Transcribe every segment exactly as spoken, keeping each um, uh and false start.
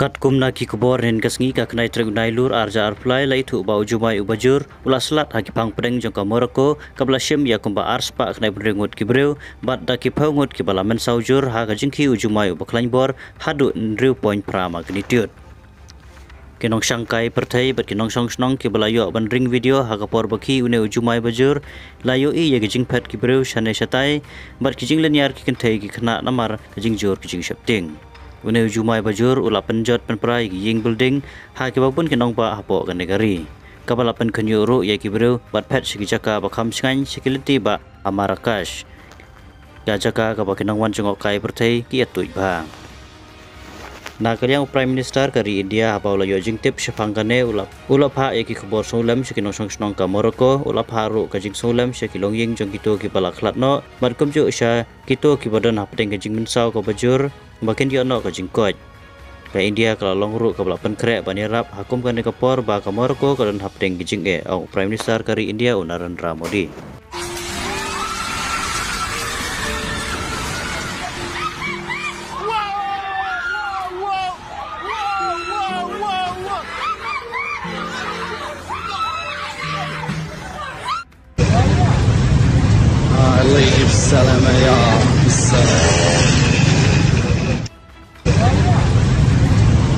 Katkum na ki khubor, hynnin ka sngi ka khyndai tarik u Nailur arhajar arphew lai la ïathuh ba u Jumai u Bajur u la slad ha ki phang pdeng jong ka Morocco kaba la shim ïa kumba arspah khyndai phew hynriew ngut ki briew, bad da ki phew ngut kiba la mynsaw jur ha ka jingkhih u Jumai uba khlaiñ bor haduh hynriew point phra magnitude. Ki nongshong kai pyrthei bad ki nongshong shnong kiba la ïoh ban ring video ha ka por ba khih une u Jumai Bajur la ïohi ïa ki jingphet ki briew shane shatai bad ki jinglynñiar ki kynthei ki khynnah namar ka jingjur ki jingsheptieng. Une u Jumai Bajur u la pynjot pynpra ïa ki ïing building ha kiba bun ki nongbah hapoh kane ka ri, kaba la pynkhynñiuh ruh ïa ki briew bad phet sha ki jaka ba kham shngaiñ, sha ki lynti bah ha Marrakesh, ka jaka kaba ki nongwan jngohkai pyrthei ki ïa tuid bha. Na ka liang u Prime Minister ka ri India, haba u la ïoh jingtip shaphang kane, u la, u la phah ïa ki khubor sngewlem sha ki nongshong shnong ka Morocco, u la phah ruh ka jingsngewlem sha ki longïing jong kito kiba la khlad noh bad kumjuh sha kito kiba don hapdeng ka jingmynsaw kaba jur ba kin ïoh noh ka jingkoit. Ka India ka la long ruh kaba la pynkhreh ban ïarap ha kum kane ka por ba ka Morocco ka don hapdeng ki jingeh, ong u Prime Minister ka ri India u Narendra Modi. عليه السلام يا عبد السلام.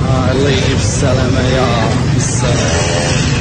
عليه السلام يا عبد السلام.